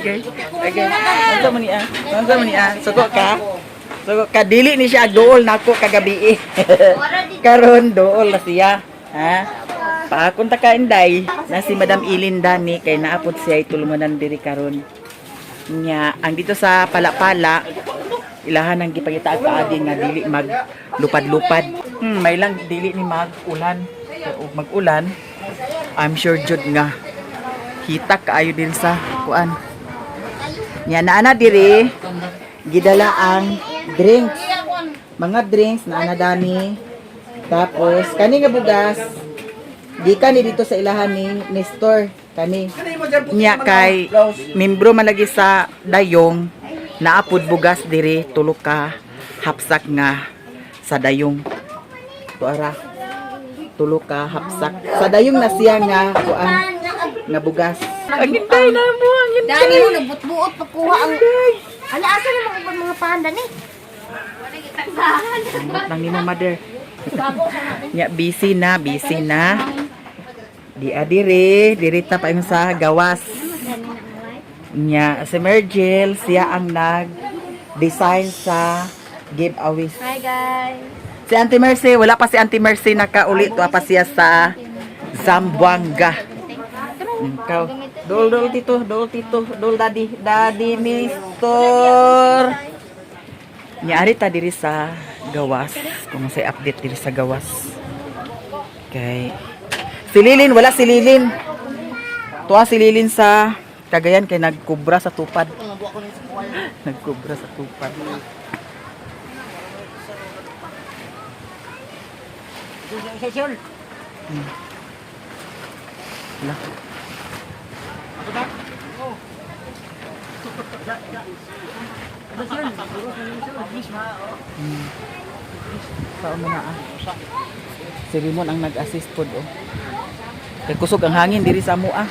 Okay. Okay. Unsa man niya? Unsa man niya? Suko ka? Suko ka, dili ni siya duol nako kagabi. Karon duol na siya. Ha? Paakon ta ka, inday. Na si Madam Ilin Dani kay naapod siya itulunganan diri karon. Nya, ang dito sa Palapala, ilahan ang gipangita paagi nga dili mag lupad-lupad. May lang dili ni mag ulan. Ug mag-ulan, I'm sure jud nga hitak kaayo din sa kuan. Nya naa na diri gidala ang drinks. Mga drinks naa na dani. Tapos kani nga bugas gikan ni dito sa ilahan ni Nestor kani. Nya kay membro man lagi sa dayong, naapod bugas diri, tulo ka hapsak nga sa dayong. Tuara. Tulo ka hapsak. Sa dayong na siya nga kuan nga bugas. Ang hintay na mo, ang hintay. Dani mo nabutbuot pagkuha ang. Ala, asa na mga ubang mga panda ni? Lang ni mo, mother. Nya busy na, busy na. Di adire, diri ta pa yung sa gawas. Nya si Mergel, siya ang nag-design sa giveaways. Hi guys. Si Auntie Mercy, wala pa si Auntie Mercy nakauli, tuwa pa siya sa Zamboanga. Ikaw. Dol, dol, tito, dol, tito, dol, daddy, daddy, mister. Niari ta diri sa gawas. Kung say update diri sa gawas. Kay si Lilin, wala si Lilin. Tuwa si Lilin sa Cagayan kay nagkubra sa tupad. Nagkubra sa tupad. Wala. Saan mo na ah? Si Rimon ang nag-assist pod oh. Kay kusog ang hangin diri sa amo ah.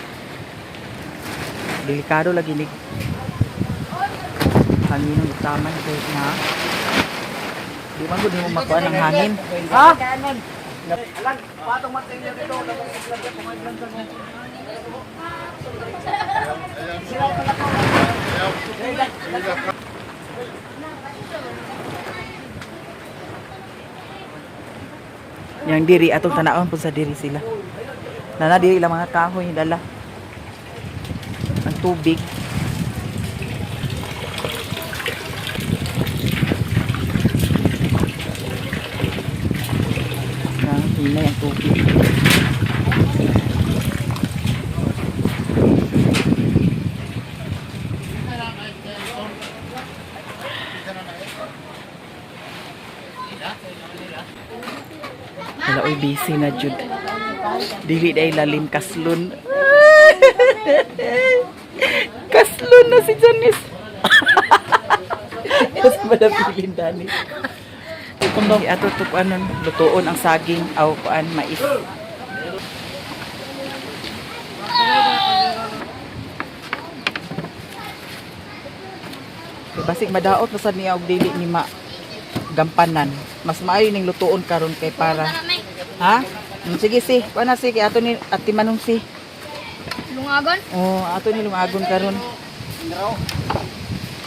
Delikado lagi ni hangin ang utaman kay na. Di man gud mo makuha ng hangin. Ha? Yang diri atong tanawon pud sa diri sila. Nana diri ilang mga kahoy dala. Ang tubig. Na, hinay ang tubig. Wala oy, busy na jud. Dili day lalim, kaslon. Kaslon na si Janice. Mas malapilin dani. Kung ato to anon lutuon ang saging aw kuan mais. Kay basig madaot na sad niya og dili ni ma gampanan. Mas maayo ning lutuon karon kay para. Ha? Sige si, kuan na si kay ato ni ati manong si. Lungagon? Oh, ato ni lungagon karon.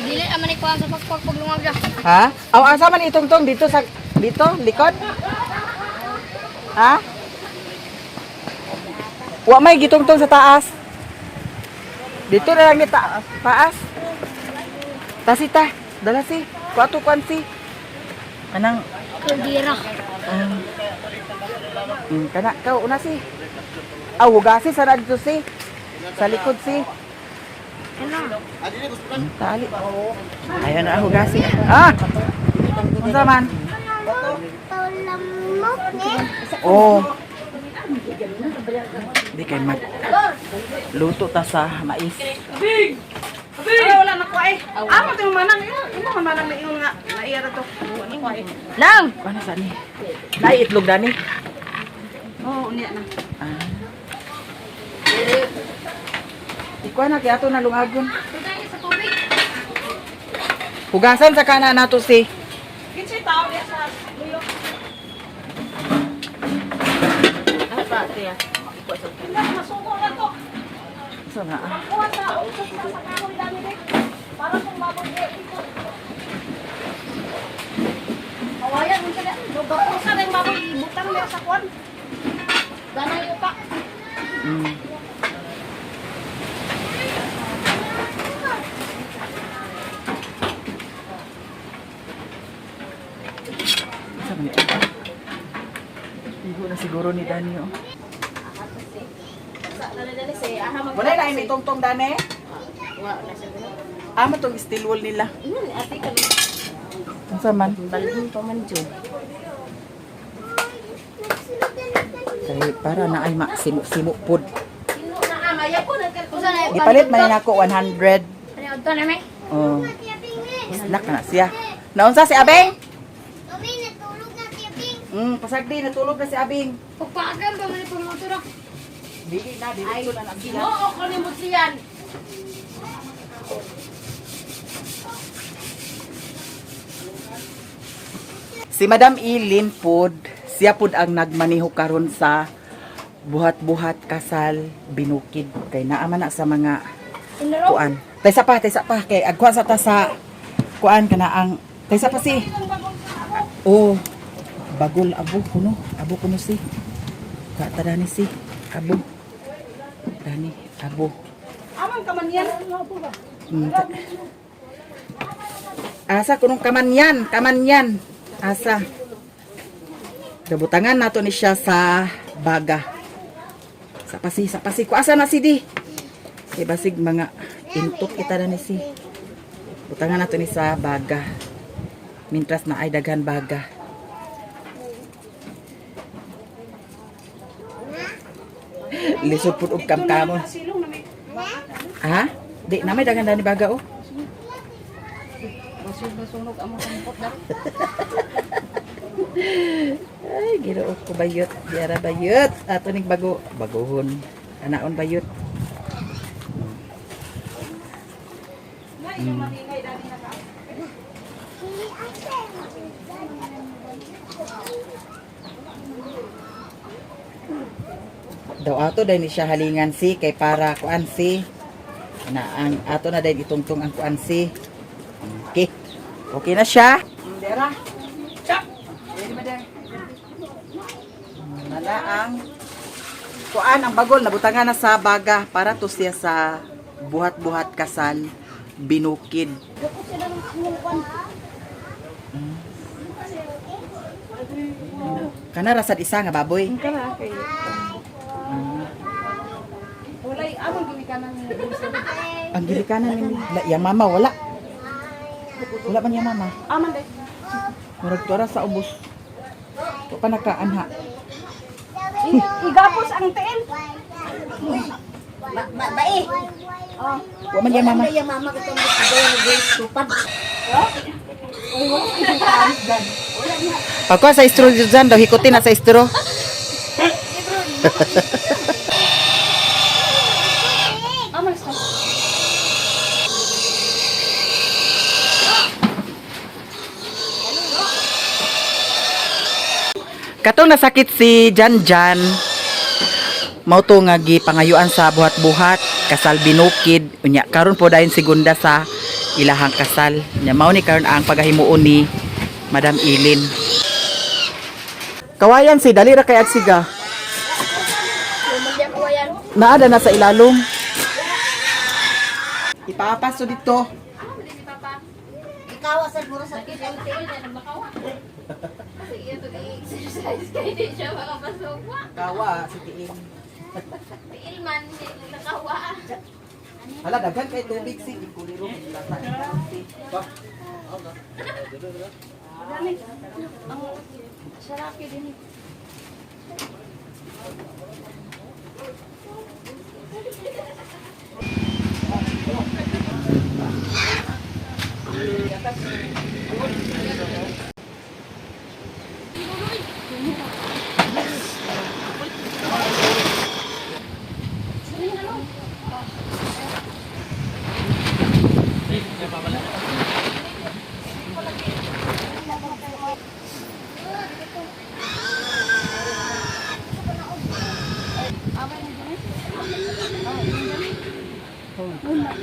Dili aman ni kuha sa pagpag pag lungag ra. Ha? Aw, asa man itong tong dito sa dito likod? Ha? Wa may gitungtong sa taas. Dito na lang ni taas. Taas. Tasi ta. Dala si. Kuato kuan si. Anang Kaldera. Kana kaw una si. Aw, hugasi sa na dito si. Sa likod si. Tali. Ayan na hugasi. Ah. Unsa man? Oh. Di kay mag luto ta sa mais. Ay, wala na ko ay. Amo to yung manang imo man manang na ingon nga naiya ra to. Wala ko ay. Lang. Ano sa ni? Nay itlog dani. Oh, unya na. Ah. Ikuha na kay ato na lungagon. Sa tubig. Hugasan sa kana nato si. Kinsay tao diya sa luyo? Ay pa tiya. Masuko na to. Sa na ah. Kuha sa usok sa kahoy dami din. Para kung baboy eh. Kawayan mo siya. Gapusa na yung baboy. Ibutang niya sa kuwan. Danay utak. Sa man ni? Igo na siguro ni Dani oh. Wala na ini tungtong Dani. Amo tong steel wool nila. Unsa man? Balhin pa man jud. Kay para na ay simo-simo pod. Usa na Gipalit man nako 100. Ano na may? Oh. Snack na siya. Naunsa si Abeng? Mami, natulog na si Abing. Pasagdi natulog na si Abing. Pagpaagam pa man ni ra. Dili na, dili na na siya. Ginoo ko ni Musian. Si Madam Ilin pod, siya pod ang nagmaneho karon sa buhat-buhat kasal binukid kay naa man na sa mga kuan. Taysa pa kay agkuan sa ta sa kuan kana ang taysa pa si. Oh, bagol abo kuno, abo kuno si. Ka dani si. Abo. Dani, abo. Aman ka man yan. Asa kunong kamanyan, kamanyan. Asa. Gabutangan nato ni siya sa baga. Sa pasi, sa pasi. Ko asa na si di? Kay basig mga intok kita na ni si. Butangan nato ni sa baga. Mintras na ay daghan baga. Lisod pud og kamkamon. Silong na may. Ha? Di na may daghan dani baga oh. Basunog amo kampot dali. Ay, ginoo ko bayot. Diara bayot. Ato ning bago. Baguhon. Anaon bayot. Na iyong malingay dani na ka. Daw ato dahil ni siya halingan si kay para kuan si. Na ang ato na dahil itungtong ang kuan si. Okay. Okay na siya. Dera. Chak! Nala ang kuan ang bagol nabutangan na sa baga para to siya sa buhat-buhat kasal binukid. Kana rasad isa nga baboy. Kana kay. Walay amon gimikanan ni. Ang gilikanan ni la, yang mama wala. Wala man yang mama. Aman day. Murag tuara sa ubos. Wa pa nakaanha. Igapos ang tiil. Ba ba ba eh. Oh. Wa man yang mama. Ano yung mama ko itong gusto tupad. Pagkuha sa istro dyan daw hikutin na sa istro. Aman sa. Katong nasakit si Jan Jan, mao to nga gipangayuan sa buhat-buhat, kasal binukid, unya karon po dayon segunda sa ilahang kasal. Nya mao ni karon ang pagahimuon ni Madam Ilin. Kawayan si dali ra kay agsiga. Naada na sa ilalom. Ipapaso dito. Ikaw sa mura sa Ang tiil na nagmakawa. Kasi ito i-exercise kay di siya makapasok. Kawa si Tiin. Tiil man, hindi nakawa. Hala daghan kay tubig si ikuliro lata. Saraki din. Maninay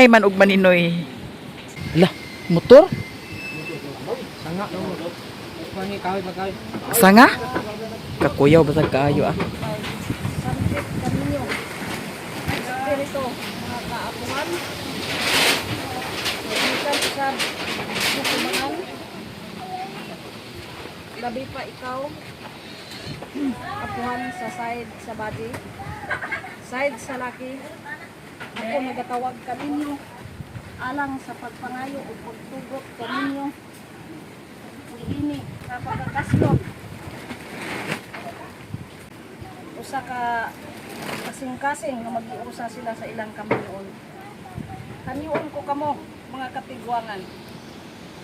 man og maninoy. Ala, motor? Sanga? Kakuyaw basag kaayo ah. Espiritu, mga kaapungan. Gikan sa dukumangan. Labi pa ikaw. Apuhan sa side sa body. Side sa laki. Ako nagatawag kaninyo alang sa pagpangayo o pagtugot kaninyo. Niini sa pagkakaslon. Usa ka kasing-kasing nga mag-iusa sila sa ilang kamiyon. Hanion ko kamo, mga katigwangan.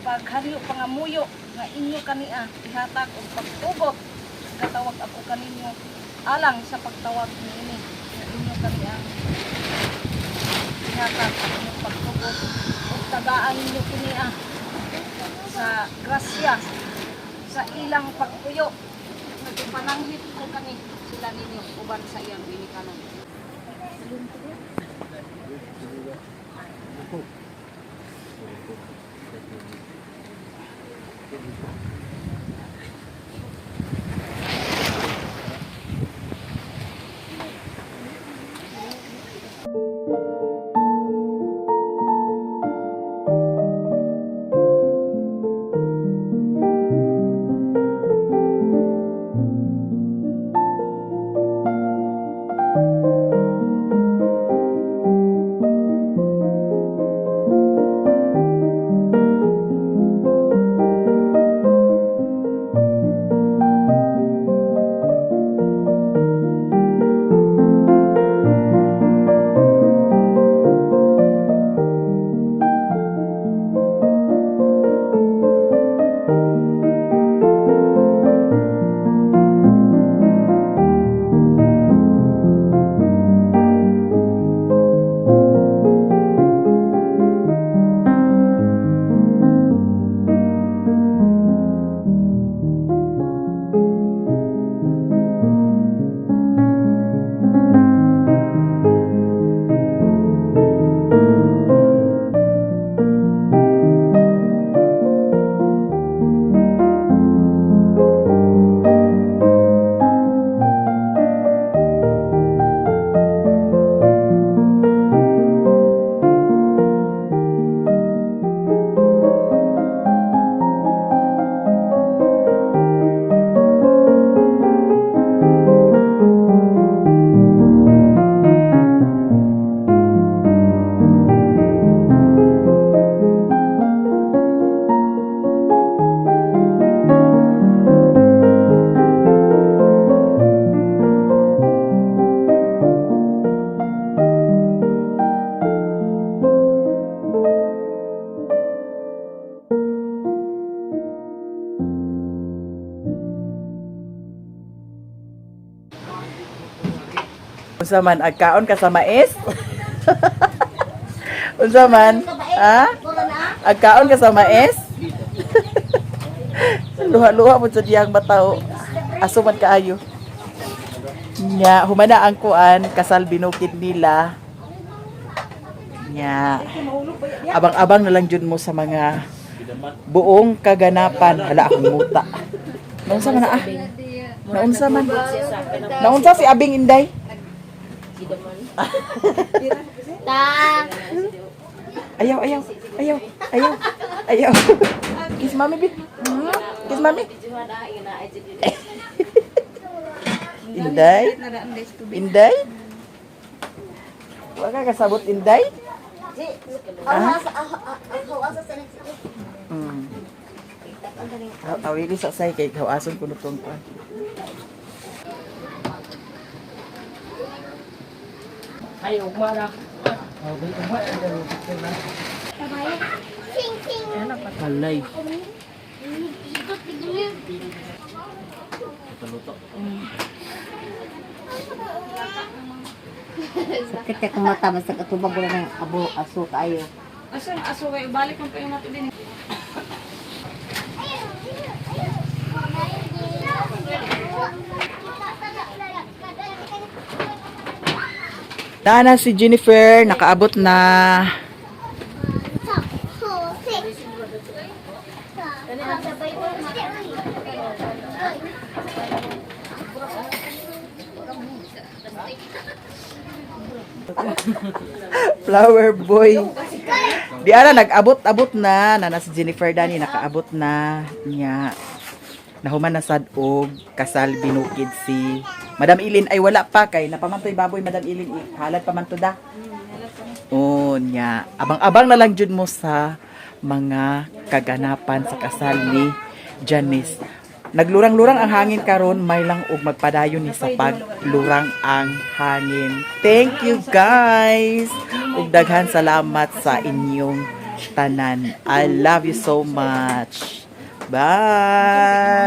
Paghanyo pangamuyo nga inyo kania ihatag og pagtugot, katawag ako kaninyo alang sa pagtawag niini nga inyo kania ihatag ang inyong pagtugot ug tagaan ninyo kiniya sa grasya sa ilang pagpuyo. Nagpananghit ko kani sila ninyo uban sa iyang ginikanan. Unsa man agkaon ka sa mais? Unsa man? Ha? Agkaon ka sa mais? Luha-luha mo sa diyang bataw. Aso man kaayo. Nya, humana ang kuan, kasal binukid nila. Nya. Abang-abang na lang jud mo sa mga buong kaganapan. Hala akong muta. Naunsa man na ah? Naunsa man? Naunsa si Abing Inday? Ta. Ayaw, ayaw, ayaw, ayaw, ayaw. Kiss mami, bi. Kiss mami. Inday? Inday? Wala ka kasabot, Inday? Ako sa next. Awili sa say kay kawason kuno tong kuan. Sing sing. Kalay. Sakit kay kung mata basta katubag wala ng abo aso kaayo. Asa aso kay balik man pa yung nato din. Ayun, ayun, ayun. Naa na si Jennifer, nakaabot na. Four, six. Flower boy. Di ara nag-abot-abot na na si Jennifer Dani, nakaabot na niya. Nahuman na sad og kasal binukid si Madam Ilin, ay wala pa kay napamantoy baboy Madam Ilin eh. Halad pa man to da. Oh, nya. Abang-abang na lang jud mo sa mga kaganapan sa kasal ni Janice. Naglurang-lurang ang hangin karon, may lang og magpadayon ni sa paglurang ang hangin. Thank you, guys. Ug daghan salamat sa inyong tanan. I love you so much. Bye.